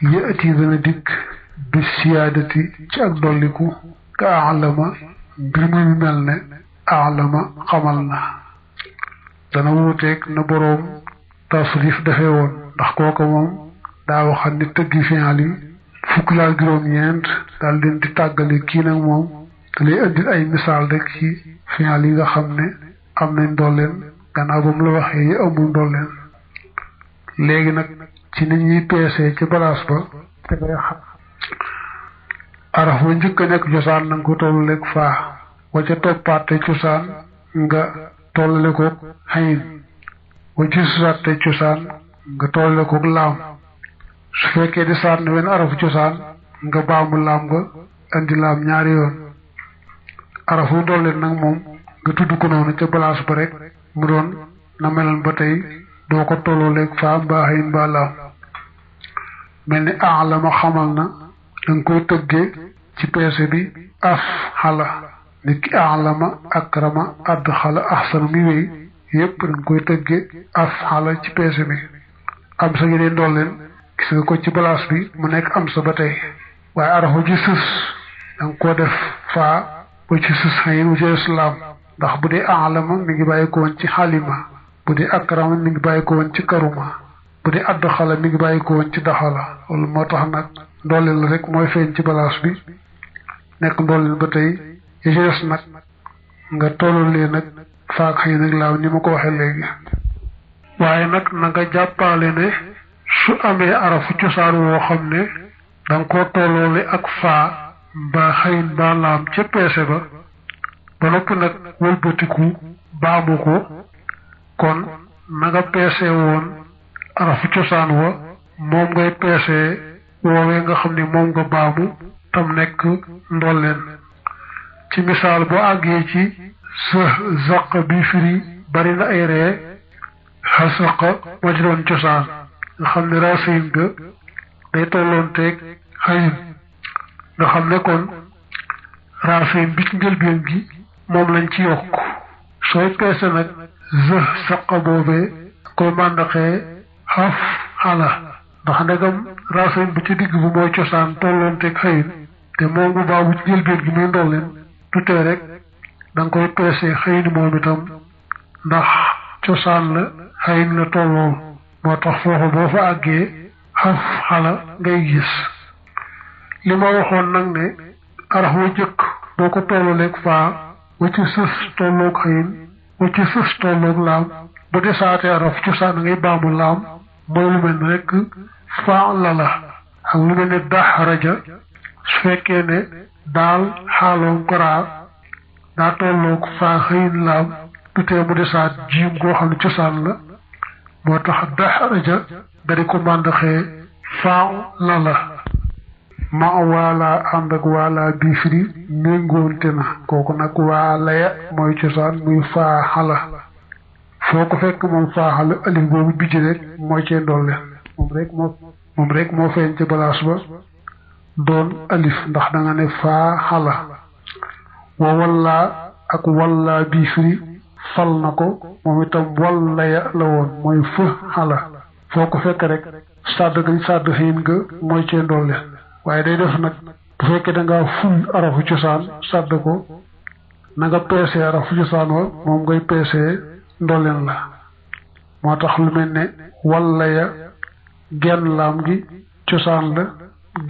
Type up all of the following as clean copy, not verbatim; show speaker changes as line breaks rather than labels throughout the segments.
yëti dana dikk bi siyaadati ci ak dolliku ka alama mbir muy mel ne alama xamal na dana wuuteeg na boroom tasrif dafee woon ndax kooka moom daa waxal ni tëggi fi'al yi fukk laa juróom-ñeent daal leen di tàggale kii nag moom te lay indil ay misaal rek ci fi'al yi nga xam ne am nañ ndolleen gannaaw ba mu la waxee yi amul ndolleen léegi nag ci nit ñuy peesee ci balaas ba te ngay xam araf wa njëkk a nekk cosaan na nga ko tollaleeg faa wa ca toppaate cosaan nga tollale ko xayin wa ci susaate cosaan nga tollale ko laam su fekkee di saat ne wenn arafu cosaan nga baamu laam nga andi laam ñaari yoon arafu ndolleen nag moom nga tudd ko noonu ca balaas ba rek mu doon na meloon ba tey doo ko tollaleeg faa mbaa xayin mbaa laam mel ni alama xamal na danga koy tëggee ci peese bi af xala nit ki alama akrama add xala axsana mi wéy yépp danga koy tëggee af xala ci peese bi am sa yeneen ndolleen gis nga ko ci balaas bi mu nekk am sa ba tey waaye arafu ci sës danga ko def faa ba ci sës xayin wu ci islaam ndax bu dee alama mi ngi bàyyi ko woon ci xalima bu dee akrama mi ngi bàyyi ko woon ci karuma bu dee add xala mi ngi bàyyi ko woon ci daxala loolu moo tax nag ndolleel rek mooy feeñ ci balaas bi nekk ndolleel ba tey yégees nag nga tollulee nag faak xëy nag laaw ni ma ko waxee léegi waaye nag na nga jàppaale ne su amee arafu cosaan woo xam ne danga ko tolloole ak faa mbaa xëyin mbaa laam ca peese ba noppi nag wëlbatiku baamu ko kon na nga peese woon arafu cosaan wa moom ngay peese woowee nga xam ne moom nga baamu tam nekk ndolleen ci misaal boo àggee ci sa zaq bi firi bari na ay ree xasaqa moo ci doon cosaan nga xam ne racine ga day tolloon teeg xayin nga xam ne kon racine bi ci njëlbeen gi moom lañ ci yokk sooy peese nag zë saqa boobee koy màndaxee xaf xala ndax ndegam racine bi ci digg bu mooy cosaan tolloon teeg xayin te moom bu baax bu ci njëlbeen gi muy ndolleen tutee rek da nga koy peese xayin moom itam ndax cosaan la xayin la tollool moo tax foofu boo fa àggee xaf xala ngay gis li ma waxoon nag ne arax wa jëkk boo ko tollaleeg faa wa ci sës tolloog xayin wa ci sës tolloog laam bu desaatee araf cosaan ngay baamu laam mooy lu mel ne rek faa la ak lu mel ne daxaraja su fekkee ne daal xaaloom koraa daa tolloog faa xëyin laam du tee mu desaat jiim goo xam ne cosaan la moo tax daxaraja nga di ko màndaxee faa la ma waala ànd ak waala bii firi méngoonte na kooku nag waalaya mooy cosaan muy faa xala foo ko fekk moom faa xala alif boobu bijji rek mooy cee ndolle moom rek moo feeñ ci balaas ba doon alif ndax da nga ne faa xala wa wallaa ak wallaa bii firi fal na ko moom itam wallaya la woon mooy fë xala foo ko fekk rek sàdd gañ sàdd xiin nga mooy cee ndolle waaye day def nag bu fekkee da ngaa ful arafu cosaan sàdd ko na nga peesee arafu cosaan wa moom ngay peesee ndolleen la moo tax lu mel ne wallaya genn laam gi cosaan la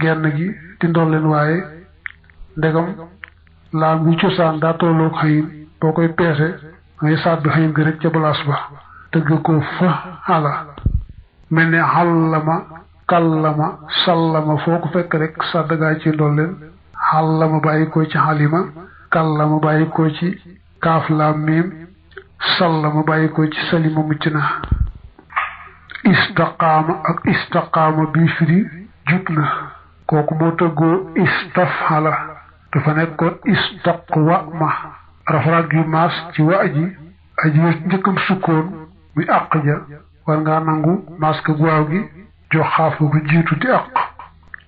genn gi di ndolleen waaye ndegam laam gi cosaan daa tolloog xëyin boo koy peese ngay sàdd xëyin gi rek ca balaas ba tëgg ko fa xala mel ne xallama kallama sallama foo ko fekk rek sàdd gaa ci ndolleen xallama bàyyi ko ci xalima kallama bàyyi ko ci kaaf laam miim sallama bàyyi ko ci salima mucc na istaqaama ak istaqaama bii firi jub na kooku moo tëggoo istafhala dafa nekkoon istaqwa ma rafaraat gi maas ci wa aji njëkkam sukkoon muy àq ja war ngaa nangu maas ka guwaaw gi jox xaaf ko jiitu di àq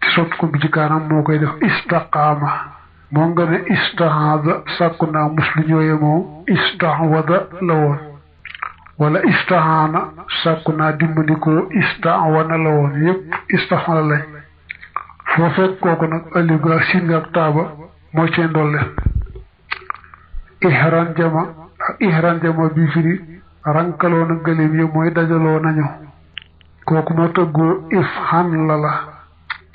te soppi ko bi ci kanam moo koy def istaqaama moo nga ne istahaada sàkku naa muslu ñooye moo istahwada la woon wala istahaana sàkku naa dimbandikoo istawana la woon yépp istafala lañ foo fekk kooku nag alif ga sin nga ak taaba moo cee ndolle ihran jama ak ihran jama bi firi rankaloo na gëléem yi mooy dajaloo nañu kooku moo tëggoo if xan la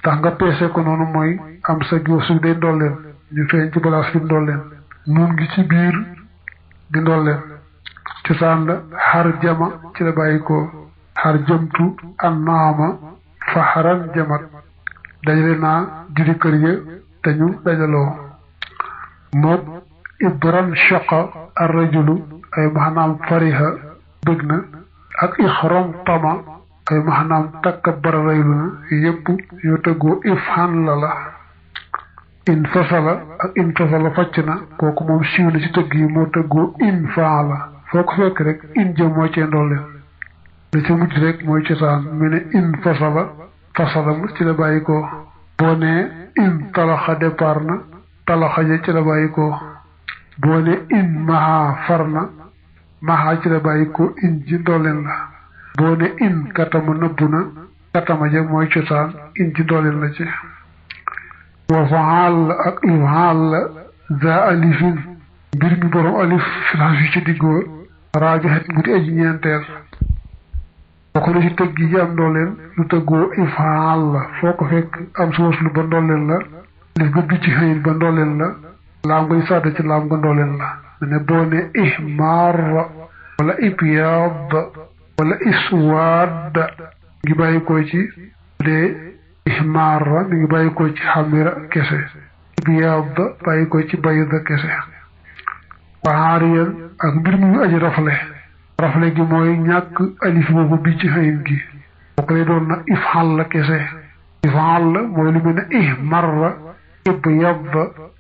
tax nga peese ko noonu mooy am sa giw su day ndolleen ñu feeñ ci balaas bi ndolleen nun gi ci biir di ndolleen cosaan la xar jama ci la bàyyi ko xar jëmtu an naama fa xaran jamat dajale naa juri kër ya te ñu dajaloo moom ibran shaqa ar rajulu ay maanaam fariha bëgg na ak ixram tama ay maanaam takabbara raylu na yëpp yoo tëggoo ifhan la in fasala ak in fasala facc na kooku moom siiw na ci tëgg yi moo tëggoo in faala foo ko fekk rek in jëm moo cee ndolleen la ca mujj rek mooy cosaan mu ne in fasala mu ci la bàyyi ko boo ne in talaxa départ na talaxa ja ci la bàyyi ko boo ne in maha far na maha ci la bàyyi ko in ji ndolleen la boo ne in katama nëbbu na katama ja mooy cosaan in ji ndolleen la ci wa faal ak ifhaal za alifin mbir mi borom alif filaas yi ci diggoo raajaxet mu di aji ñeenteel bokk na ci tëgg yi am ndolleen lu tëggoo ifhaal la foo ko fekk am suwas lu ba ndolleen la def ga bi ci xëyin ba ndolleen la laam ngay sàdd ci laam nga ndolleen la ne boo ne ihmar wala ibyaad wala iswaad ngi bàyyi ko ci dee ihmar mi ngi bàyyi ko ci xamira kese ibyaad bàyyi ko ci bayda kese waxaariyan ak mbir mu aji rafle gi mooy ñàkk alif boobu bi ci xëyin gi boo koy doon na ifxal la kese ifxal la mooy lu mel ne ihmar ibyad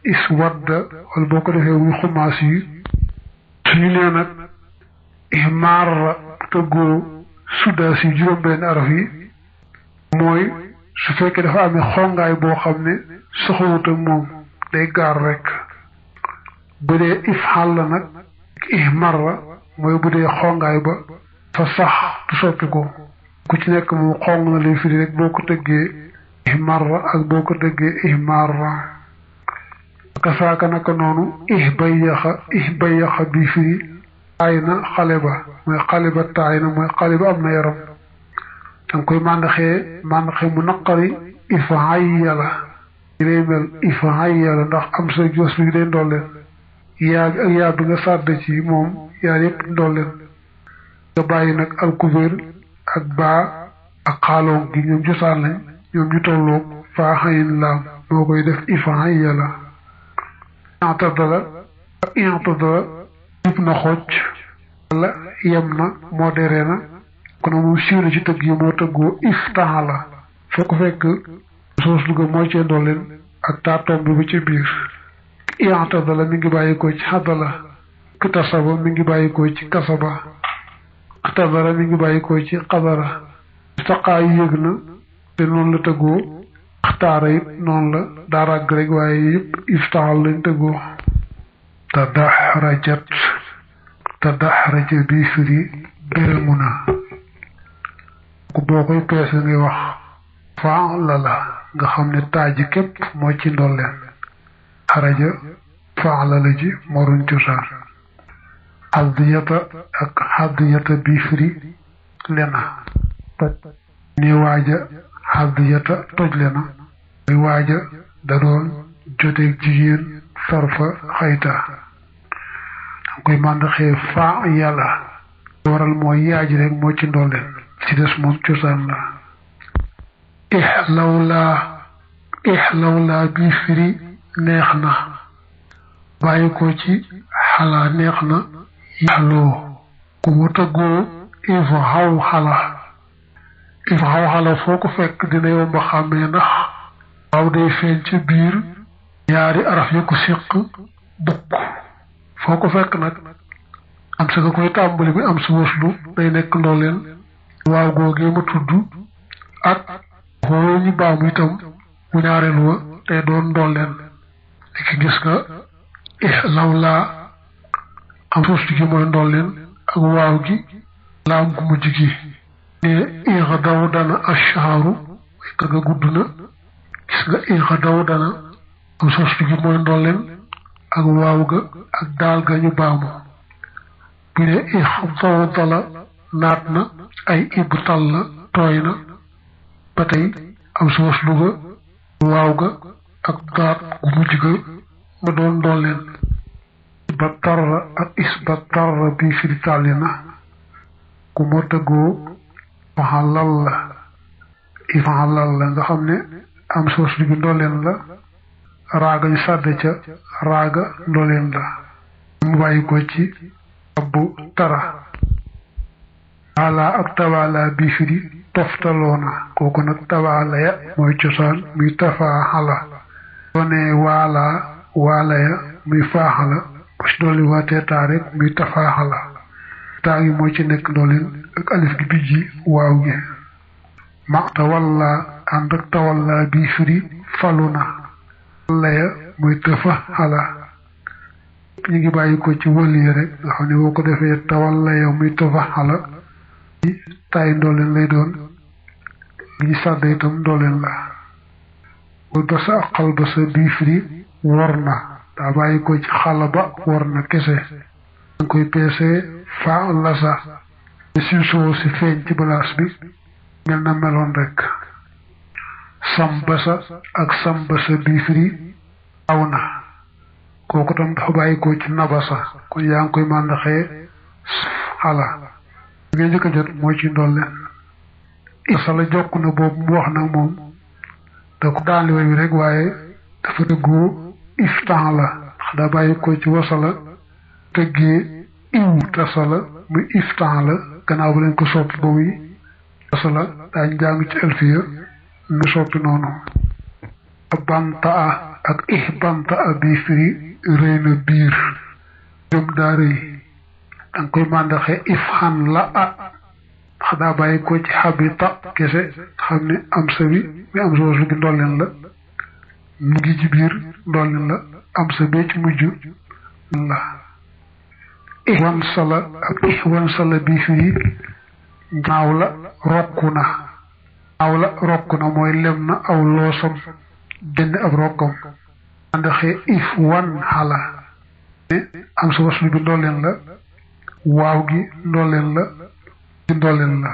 iswad wala boo ko defee muy xumaas yi suñu nee nag ihmar tëggoo suddaas yi juróom-benn araf yi mooy su fekkee dafa amee xongaay boo xam ne soxawut ak moom day gaar rek bu dee ifxal la nag ihmar la mooy bu dee xongaay ba fa sax du soppi ko ku ci nekk moom xong na lay firi rek boo ko tëggee ihmar ak boo ko tëggee ihmar kasaaka naka noonu ihbayaxa bi firi taay na xale ba mooy xale ba taay na mooy xale ba am na yaram danga koy màndaxee mu naqari ifhayya di lay mel ifhayya ndax am sa jos bi day ndolleen yaa bi ak yaa bi nga sàdd ci moom yaa yëpp ndolleen nga bàyyi nag alkubeer ak baa ak xaaloon gi ñoom josaan lañ ñoom ñu tolloog faa xayin laam moo koy def ifhayya i'tadala ak i'tadala jub na xocc wala yem na modéré na kon moom siiw na ci tëgg yi moo tëggoo iftaala foo ko fekk soos luga moo cee ndolleen ak taatoom bi ba ci biir i'tadala mi ngi bàyyi ko ci xadala iktasaba mi ngi bàyyi ko ci kasaba iqtadara mi ngi bàyyi ko ci qadara istaqaa yi yëg na te noonu la tëggoo axtaara it noonu la daa ràgg rek waaye yëpp iftaal lañ tëggoo tadaxraja bi firi bérému na ku boo koy peese ngay wax faala la nga xam ne taaji képp moo ci ndolleen xaraja faala la ji moruñ cosaan xadiyata ak xadiyata bi firi lena ni waaja xadiyata toj lena muy waaja da doon joteeg jigéen farfa xayta danga koy màndaxee faa yàlla waral mooy yaaji rek moo ci ndolleen ci des moom cosaan la ixlawlaa bi firi neex na bàyyi ko ci xalaa neex na yaxloo ku mu tëggoo ifxaw xala foo ko fekk dina yomba xàmmee ndax waaw day feeñ ca biir ñaari araf ya ko séq bukk foo ko fekk nag am sa nga koy tàmbali bi am sa waslu day nekk ndolleen waaw googee ma tudd ak xooyo ñu baamu itam bu ñaareel wa tey doon ndolleen li ki gis nga lawlaa am waslu gi mooy ndolleen ak waaw gi laam gu mujj gi ne ixdaw dana ashaaru way ka nga gudd na gis nga iqa daw dana am sos gi mooy ndolleen ak waaw ga ak daal ga ñu baamu bu ne ix daw dala naat na ay ibtal la tooy na ba tey am sos lu ga waaw ga ak daat gu mujj ga nga doon ndolleen ba tarra ak is ba tarra bii firi tàlli na ku moo tëggoo faxalal la ifaxalal la nga xam ne am soos bi ndooleen la raaga ñu sàdde ca raaga ndooleen la mu bàyyi ko ci abbu tara ala ak tabaala bii firi toftaloona kooku nag tabaala ya mooy cosaan muy tafaaxala doone waala ya muy faaxala bu si dolli waatee taa rek muy tafaaxala taa gi moo ci nekk ndooleen ak alif gi bijji waaw gi ma tawalla ànd ak tawalla bii firi falu na laya muy tafaxala ñu ngi bàyyi ko ci wëli rek nga xam ne boo ko defee tawalla ya muy tafaxala taay ndooleen lay doon ñu sàdd itam ndooleen la wal ba sa ak xal ba sa bii firi war na daa bàyyi ko ci xala ba war na kese danga koy peesee fa la sa si soo si feeñ ci balaas bi mel na meloon rek sambasa ak sambasa bii firi aw na kooku tam dafa bàyyi ko ci nabasa kon yaa ngi koy màndaxee xala li ngay njëkk a jot mooy ci ndolleen isala jokk na boobu mu wax nag moom da ko daanli way wi rek waaye dafa dëggoo iftan la ndax daa bàyyi ko ci wasala tëggee iw tasala muy iftan la gannaaw ba leen ko soppi ba muy tasala daañ jàng ci alfiya nu soppi noonu banta a ak ih banta a bii firi rëy na biir jëm daa rëy danga koy màndaxe if xan la a ndax daa bàyyi ko ci xabita kese xam ne am sa bi mi am soos bi ndolleen la mu ngi ci biir ndolleen la am sa bee ci mujj la ihwan sala ak ihwan sala bii firi naaw la rokku na mooy lem na aw loosam génn ab rokkam màndaxe if wan xala am sa waslu bi ndolleen la waaw gi ndolleen la ci ndolleen la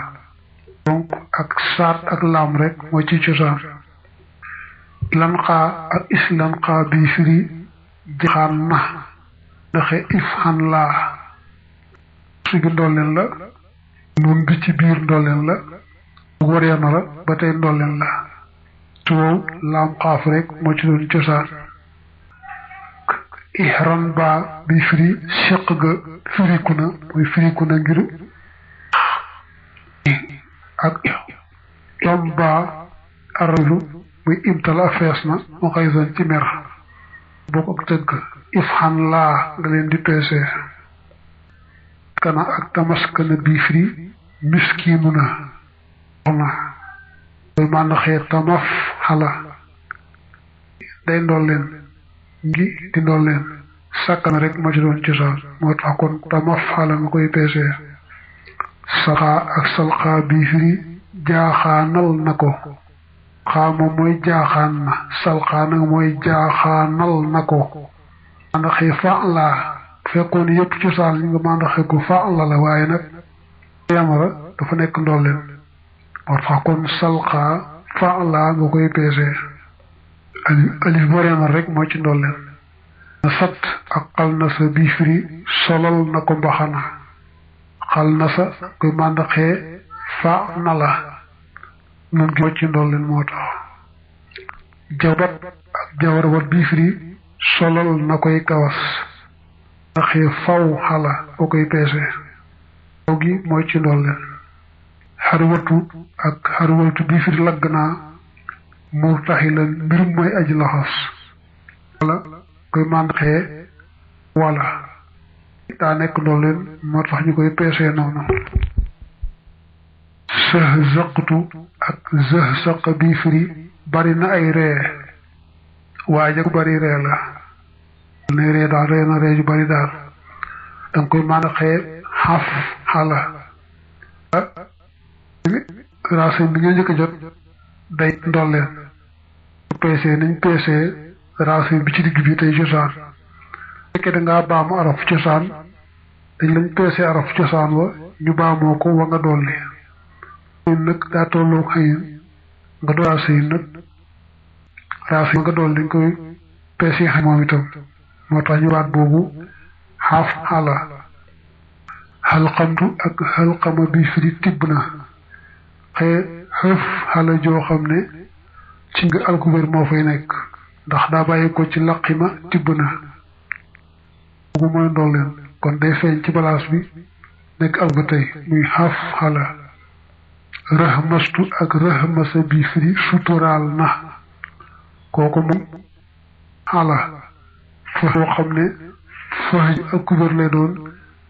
donc ak saat ak laam rek mooy ci cosaan lan xaa ak is lan xaa bii firi jaxaan na ndaxe if xan laa su gi ndolleen la nun gi ci biir ndolleen la waree na la ba tey ndolleen la su wow laam xaaf rek moo ci doon cosaan ihran baa bi firi seq ga firiku na muy firiku na ngir ak yom baa arrelu muy imtala fees na mu xaysan ci mer bokk ak tëgg if xan laa nga leen di peese kana ak tamaskana bii firi miskiinu na na koy màndaxee tamaf xala day ndolleen ngi di ndolleen sàkkana rek ma ci doon cosaan moo tax kon tamaf xala nga koy peesee saxaa ak salxaa bii firi jaaxaanal na ko xaa moom mooy jaaxaan na salxaa nag mooy jaaxaanal na ko màndaxee fa laa fekkoon yëpp cosaan li nga màndaxee ko fa la waaye nag yamara dafa nekk ndolleen moo tax kon salxaa fa laa nga koy peesee alif boreemal rek moo ci ndolleen na sat ak xal na sa bii firi solal na ko mbaxana xal na sa koy màndaxee fa na la nun gi moo ci ndolleen moo tax jabat ak jawarbat bii firi solal na koy kawas ndaxee faw xala boo koy peesee faw gi moo ci ndolleen xarwatu ak xarwatu bii firi lagg naa murtaxilan mbirum mooy aji laxas wala koy màndaxee wala daa nekk ndolleen moo tax ñu koy peesee noonu sëh zaqtu ak zëh saq bii firi bari na ay ree waaye ku bari ree la ne ree daal ree na ree ju bari daal danga koy màndaxee xaf xala racine bi nga njëkk a jot day ndolleen peesee nañ peesee racine bi ci digg bi tey cosaan fekkee da ngaa baamu araf cosaan dañ lañ peesee araf cosaan wa ñu baamoo ko wa nga dolli ñun nag daa tolloo xëyin nga dool racine nag racine nga dool dañ koy peesee xëy moom itam moo tax ñu baat boobu xaaf xala xalxamtu ak xalxama bi firi tibb na xëf xala joo xam ne ci nga alkubeer moo fay nekk ndax daa bàyyi ko ci laqima tibb na boobu mooy ndolleen kon day feeñ ci balaas bi nekk al ba tey muy xaaf xala rëhmastu ak rëhmasa bi firi suturaal na kooku moom xala fa boo xam ne fax alkubeer lay doon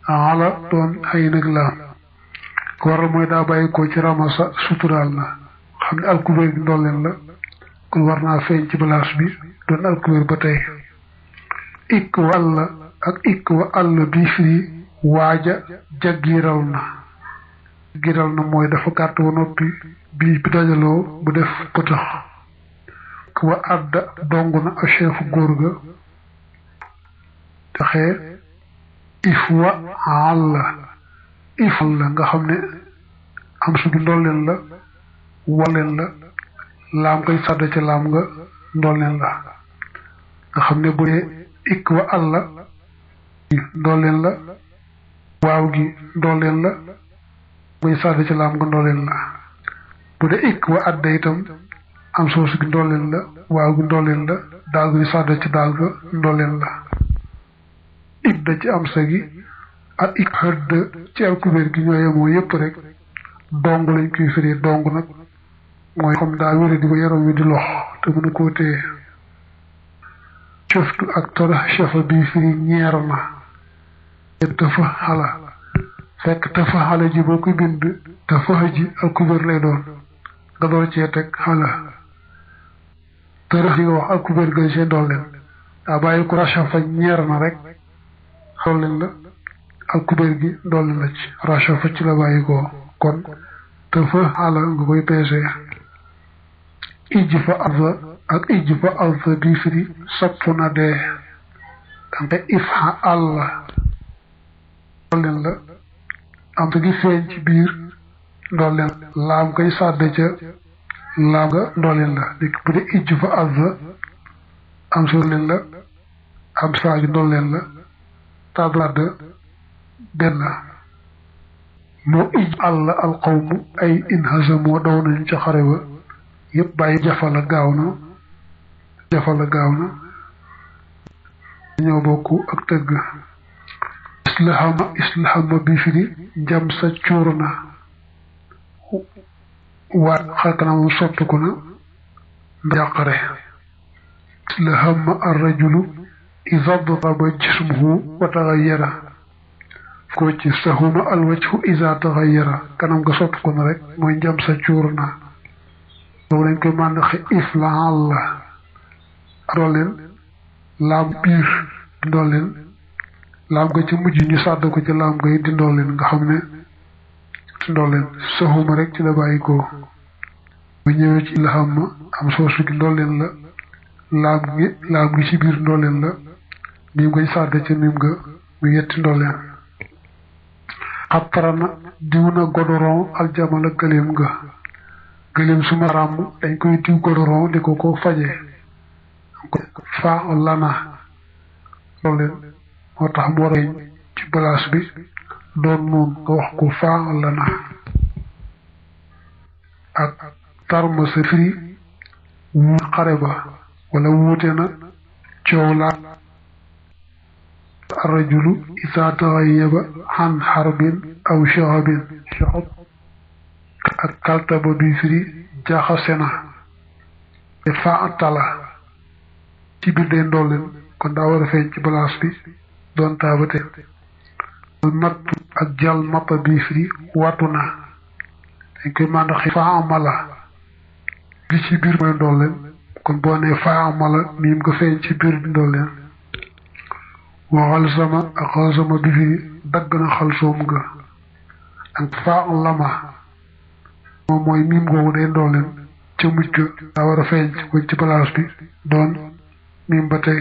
xala doon xëy nag laam ko waral mooy daa bàyyi ko ci ramasa suturaal na xam ne alkubeer bi ndolleen la kon war naa feeñ ci balaas bi doon alkubeer ba tey ikk wa àll ak ikk wa àll bi firi waaja jaggiral na mooy dafa gàtt ba noppi bii bi dajaloo bu def pëtëx wa adda dong na a chefu góor ga taxee if wa àll if la nga xam ne am su gi ndolleen la walleen la laam koy sàdd ca laam nga ndolleen la nga xam ne bu dee ikk wa àll ndolleen la waaw gi ndolleen la koy sàdd ca laam nga ndolleen la bu dee ikk wa adda itam am soosu gi ndolleen la waaw gi ndolleen la daal gi sàdd ca daal ga ndolleen la idda ci am sa gi ak ik xëdd ci alkubeer gi ñoo yemoo yépp rek dong lañ koy firi dong nag mooy xam daa wére di ba yaram wi di lox te mën a koo téye coftu ak tara chefa bi firi ñeer na tëfa xala fekk tëfa xala ji boo ko bind tëfa ji alkubeer lay doon nga door cee teg xala tara ji nga wax alkubeer ga see dolleen daa bàyyi ko rachafa ñeer na rek dolleen la alkubeer gi dolli la ci rachafa ci la bàyyi ko kon tëfa xala nga koy peesee ijj fa arda ak ijj fa arda bii firi sopp na dee danga if xa àll ndolleen la am sa gi feeñ ci biir ndolleen laam koy sàdde ca laam nga ndolleen la léegi bu dee ijj fa arda am sa ndolleen la am saa gi ndolleen la tadladd benn moo ij àll alqawmu ay inhasamoo daw nañ ca xare ba yëpp bàyyi jafala gaaw na ñoo bokk ak tëgg islahama bi firi njam sa cuur na waat xarkanamam sottiku na njàqare islahama arrajulu iza daraba jismuhu wa taxayyara ko ci sahuma alwajhu iza taxayyara kanam nga sottiku na rek mooy njam sa cuur na boobu lañ koy màndaxe if la àll ndolleen laam biir di ndolleen laam nga ci mujj ñu sàdd ko ci laam nga yi di ndolleen nga xam ne ci ndolleen saxuma rek ci la bàyyi ko bu ñëwee ci ilham am soosu gi ndolleen la laam gi ci biir ndolleen la mim ngay sàdd ca mim nga mu yetti ndolleen xattarana diw na godoron aljamala gëléem nga gëléem suma ràmm dañ koy diw godoron di ko faje faa lana loolu leen moo tax mu war a ci balaas bi doon noonu nga wax ko faa lana ak tarma sa firi wu xare ba wala wuute na coow laa arrajulu isaa taxayyaba xan xarbin aw shahabin shahab ak kaltaba bi firi jaxase na te faa tala ci biir day ndolleen kon daa war a feeñ ci balaas bi doon taabate mat ak jàll mappa bi firi wattu na dañ koy màndaxi faa amala li ci biir mooy ndolleen kon boo nee faa amala miim nga feeñ ci biir bi ndolleen waxal sama ak xal sama bi firi dagg na xal soom nga ak faa lama moom mooy miim googu day ndolleen ca mujj ga daa war a feeñ ci place bi doon miim ba tey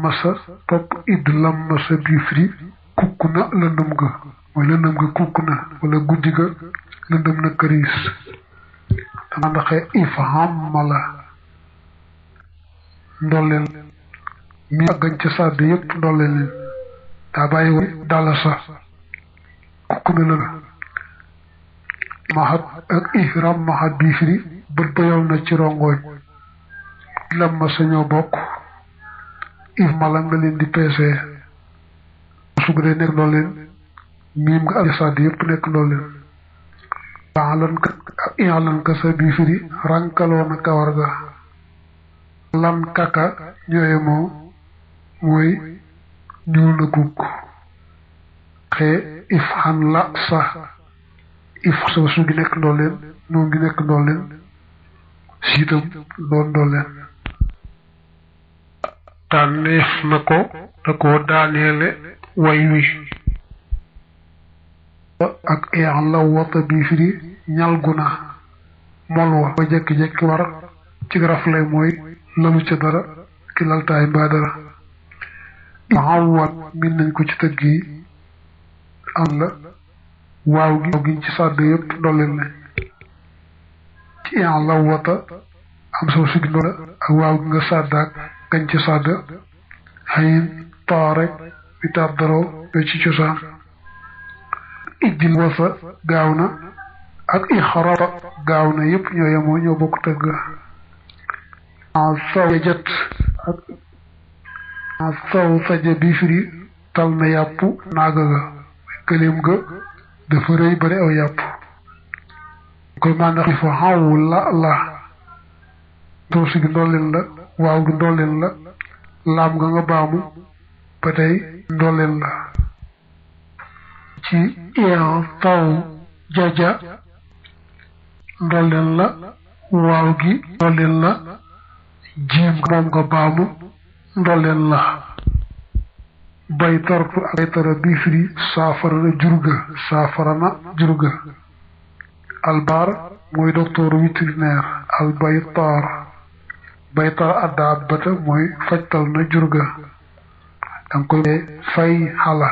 masa topp idd lam masa bii firi kukk na lëndëm ga mooy lëndëm ga kukk na wala guddi ga lëndëm na këriis dama ndaxee ifham mala ndolleen mi ak gañ ca sàdd yépp ndolleen leen daa bàyyi woon dala sa kukk na la maxat ak ihram maxat bii firi bët ba yow na ci rongooñ lam masa ñoo bokk if mala nga leen di peesee su ko dee nekk ndolleen miim nga ak sàdd yépp nekk ndolleen ilan ka sa bii firi rankaloona kawar ga lan kaka ñooye moo mooy ñuul na gugg xee if xan la sa if sa su gi nekk ndolleen noonu gi nekk ndolleen siitam doon ndolleen tànneef na ko da koo daaneele way wi ak eex la wota bi firi ñal guna mol wa ba jekki-jekki war ci raf lay mooy lalu ca dara ki laltaay mbaa dara maxawwat min nañ ko ci tëgg yi am la waaw giñ ci sàdd yëpp ndolleen lañ ci eex la wota am soo sugi ndola ak waaw gi nga sàddaak gañ ci sàdd xayin taarek bi tar daroo yo ci cosaan ijjil wasa gaaw na ak ixrata gaaw na yépp ñoo yemoo ñoo bokk tëgg saw jët ak saw saja bi firi tal na yàpp naaga ga gëléem ga dafa rëy bari aw yàpp koy maanaam fa xaw la taw si gi ndolleen la waaw gi ndolleen la laam nga nga baamu ba tey ndolleen la ci taw jaja ndolleen la waaw gi ndolleen la jiim moom nga baamu ndolleen la bay tartu ak bay tara bii firi saafara na jurga albaar mooy docteur vétérinaire al baytar addaab bata mooy fajtal na jurga danga koy fay xala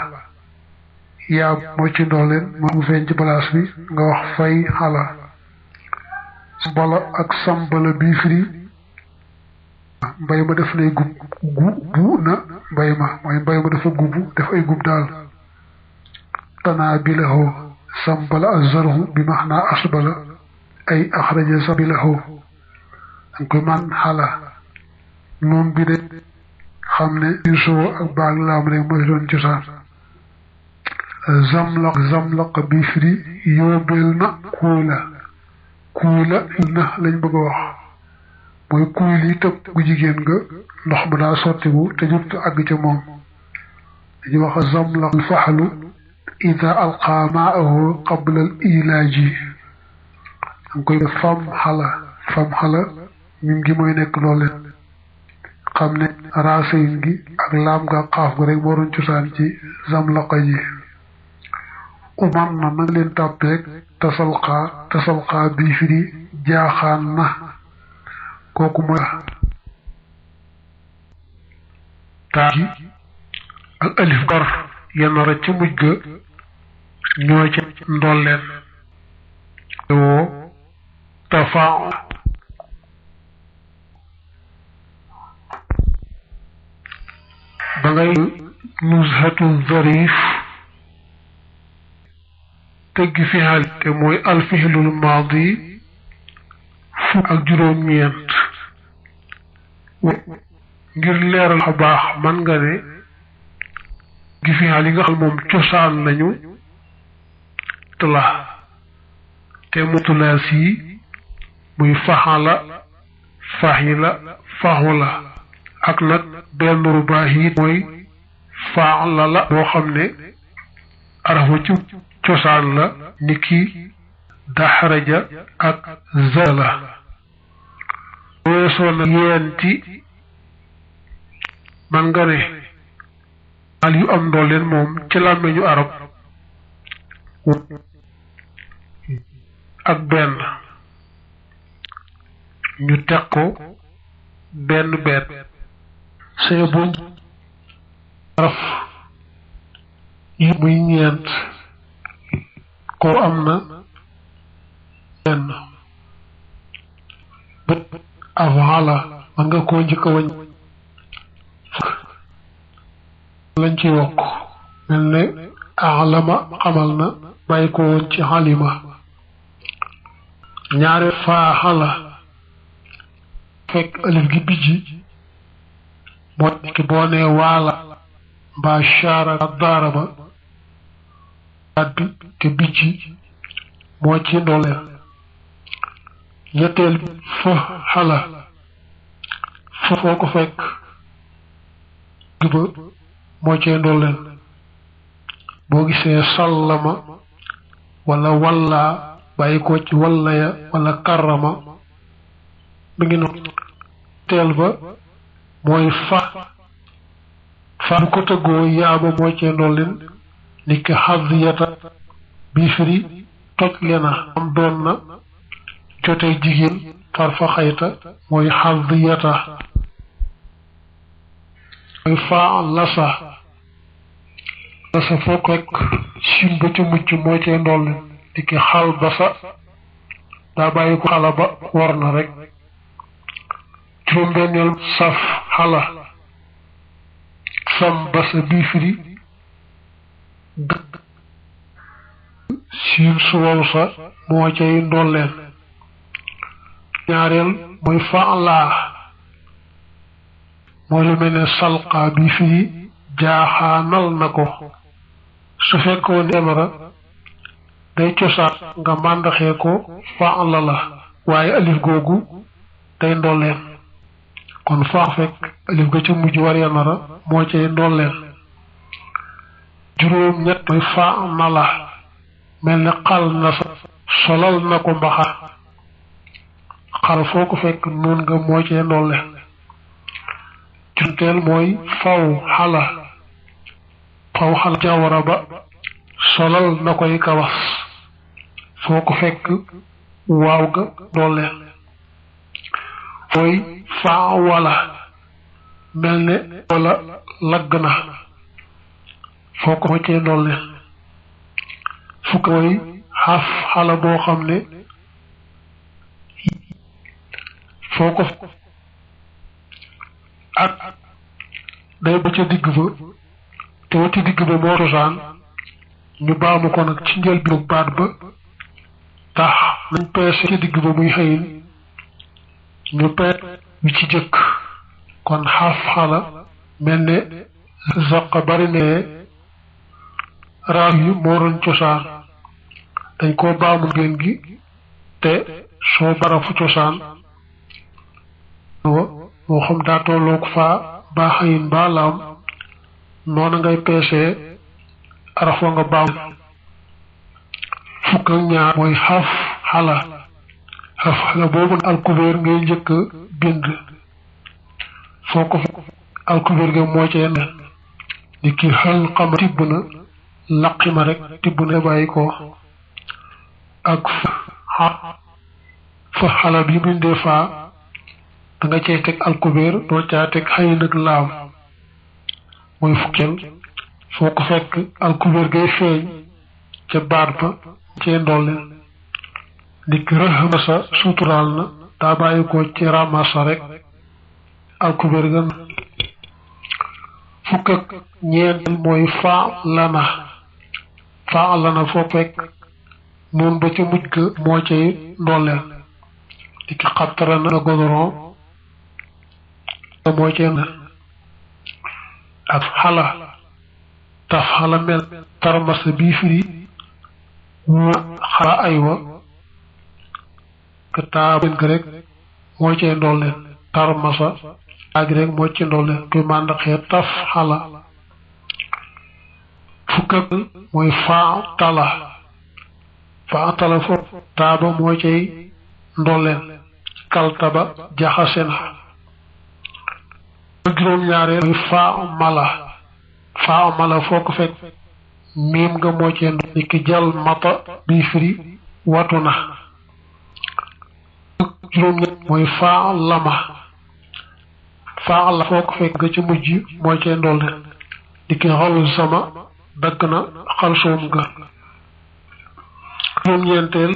yaa moo ci ndolleen moo mu feeñ ci balaas bi nga wax fay xala sambala ak sambala bii firi mbay ma def nay gu na mbay ma mooy mbay ma dafa gubu def ay gub daal tanaa bilahoo sambala azarhu bi maxnaa asbala ay axraja sabilahoo danga koy man xala noon bi de xam ne di soo ak baag laam rek mooy doon cosaan zamlaq bi firi yóobeel na kuuy la na lañ bëgg a wax mooy kuuy li tëb gu jigéen nga ndox ma daa sottiku te jot àgg ca moom dañuy wax zamlaq alfaxlu ida alqaa maahu qabla al ilaaji danga koy fam xala ñun gi mooy nekk loole xam ne raasayin gi ak laam nga xaaf ga rek moo doon cosaan ci zamlaqa ji uman na nanga leen tàppeek tasalxaa bii firi jaaxaan na kooku mooy taa gi ak alif gor yenn ra ca mujj ga ñoo ca ndolleen woo tafaa ba ngay nuzhatu zarif teggi fixal te mooy alfixlul maadi fukk ak juróom-ñeent ngir leeral a baax man nga ne gi fixal yi nga xam moom cosaan lañu tula te mu tulaas yi muy faxala faxila faxula ak nag benn rubaax yi mooy faala la boo xam ne arafa ci cosaan la ni ki daxaraja ak zala weesoo na yeenti man nga ne al yu am ndolleen moom ci làmmeñu arab ak benn ñu teg ko benn beet see buñ araf yi muy ñeent ko am na benn bët afala man nga koo njëkk a wañ lañ ci wokk mel ne alama xamal na bàyyi ko woon ci xalima ñaare faaxala fekk alif gi bijji moo ki boo nee waala mbaa shaara daaraba baat bi te bijji moo ci ndoleel ñetteel bi fa xala fa foo ko fekk gi ba moo ci ndoleel boo gisee sallama wala wallaa bàyyi ko ci wallaya wala karrama mi ngi noonu teel ba mooy fa bu ko tëggoo yaaba moo cee ndolleen ni ki xadiyata bii firi toj lena am doon na jotee jigéen far fa xayta mooy xadiyata mooy faa lasa foo ko rek sin ba ca mucc moo cee ndolleen ni ki xal basa daa bàyyi ko xala ba war na rek juróom-benneel saf xala sam basa bii firi siin su wow sa moo cay ndolleen ñaareel mooy fa'laa mooy lu mel ne salqa bii firi jaaxaanal na ko su fekkoon emara day cosaan nga màndaxee ko fa'la la waaye alif googu day ndolleen kon faa fekk alif ga ca mujj war yanara moo cay ndolleen juróom ñett mooy faa na la mel ne xal na sa solal na ko mbaxa xal foo ko fekk noon nga moo cay ndolleen junteel mooy faw xala jawara ba solal na koy kawas foo ko fekk waaw ga ndolleen mooy faa wala mel ne wala lagg na foo ko moccee ndolleen fukk mooy xaf xala boo xam ne foo ko ak day ba ca digg ba te wa ci digg ba moo cosaan ñu baamu ko nag ci njëlbéenu baat ba tax nañ peese ci digg ba muy xëyin ñu peet wi ci jëkk kon xaaf xala mel ne zaqa bari ne raaf yi moo doon cosaan dañ koo baamu ngeen gi te soo barafu cosaan moo xam daa tolloog faa baa xayin baa laam noonu ngay peesee araf wa nga baam fukk ak ñaar mooy xaf xala boobu alkubeer ngay njëkk bind foo ko alkubeer ga moo cee ne ni ki xël xama tibb na laqi ma rek tibb na bàyyi ko ak fa xala bi bindee faa da nga cee teg alkubeer doo caa teg xëy nag laam mooy fukkeel foo ko fekk alkubeer gay feeñ ca baat ba cee ndolleen ndik rëhmasa suturaal na daa bàyyi ko ci ramasa rek alkubeer ga fukk ak ñeent mooy faa lana foo fekk noonu ba ca mujj ga moo cay ndolleen ndik xattara na godoron moo cee ak xala taf xala mel tarmasa bii firi xala aywa ka taa benn ga rek moo cee ndolleen tarmasa ag rek moo ci ndolleen kuy màndaxee taf xala fukk ak mooy faa tala foofu taaba moo cay ndolleen kaltaba jaxase na juróom-ñaareel mooy faa mala foo ko fekk miim nga moo cee ni ki jal mata bii firi watu na juróom-ñett mooy faalama faala foo ko fekk nga ci mujj moo cee ndolli di ki xol sama dagg na xal soom ga juróom-ñeenteel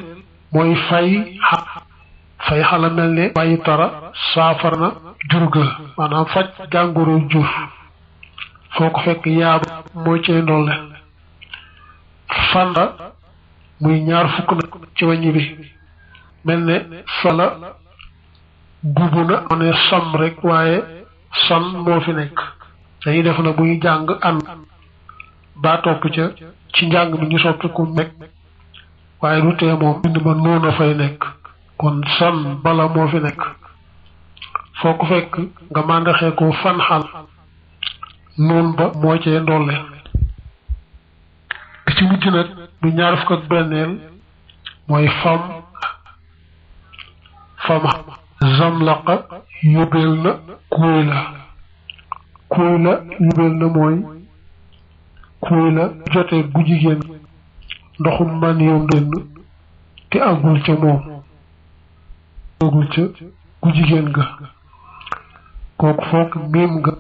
mooy fay xala mel ne bàyyi tara saafar na jur ga maanaam faj jàngoro jur foo ko fekk yaaba moo cee ndolle fanda muy ñaar fukk na ci wàññi bi mel ne sala gubu na ma ne sam rek waaye san moo fi nekk dañuy def na buy jàng an baa topp ca ci njàng mi ñu soppi ku nekk waaye du tee moom bind ma noonu fay nekk kon san bala moo fi nekk foo ko fekk nga màndaxee ko fan xal noonu ba moo cee ndolle bi ci mujj nag du ñaar fukk ak benneel mooy fam zamlaqa yóbbeel na kuuy la yóbbeel na mooy kuuy la jotee gu jigéen ndoxum man yow génn te àggul ca moom àggul ca gu jigéen ga kooku foog miim nga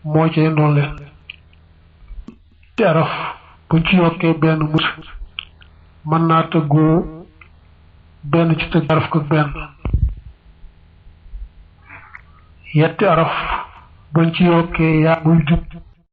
moo cee ndolle ci araf buñ ci yokkee benn mus mën naa tëggoo benn ci tëgg araf ko benn yetti araf buñ ci yokkee yaa muy jub